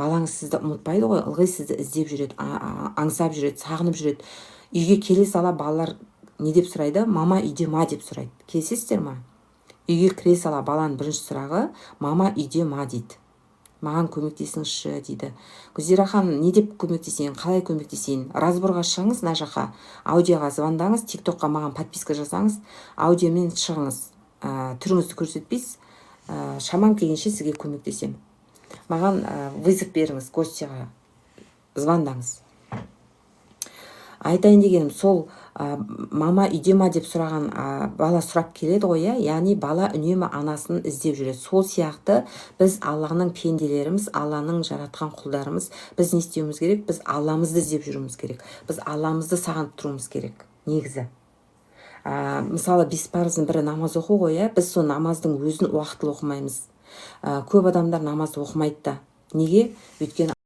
Балаңыз сізді ұмытпайды ғой, ылғи сізді іздеп жүреді, аңсап жүреді, сағынып жүреді. Үйге келе сала балалар не деп сұрайды? «Мама үйде ма?» – деп сұрайды. Келісесіздер ма? Үйге кіре сала баланың бірінші сұрағы: «Мама үйде ма?» – дейді. «Маған көмектесіңізші», – дейді. Гүлзира ханым, не деп көмектесейін, қалай көмектесейін? Разборға шығыңыз мына жаққа, аудиоға звондаңыз, Тик Токқа маған подписка жасаңыз, аудиомен шығыңыз, түріңізді көрсетпейсіз. Шамам келгенше сізге көмектесемін. Маған вызов беріңіз, гостьяға звондаңыз. Айтайын дегенім сол, «Мама үйде ма?» деп сұраған, бала сұрап келеді ғой, иә. Яғни бала үнемі анасын іздеп жүреді. Сол сияқты біз Алланың пенделеріміз, Алланың жаратқан құлдарымыз. Біз не істеуіміз керек? Біз Алламызды іздеп жүруіміз керек, біз Алламызды сағынып тұруымыз керек негізі. Мысалы, бес парыздың бірі намаз оқу ғой, иә. Біз сол намаздың өзін уақытылы оқымаймыз. Көп адамдар намазды оқымайды да. Неге? Өйткені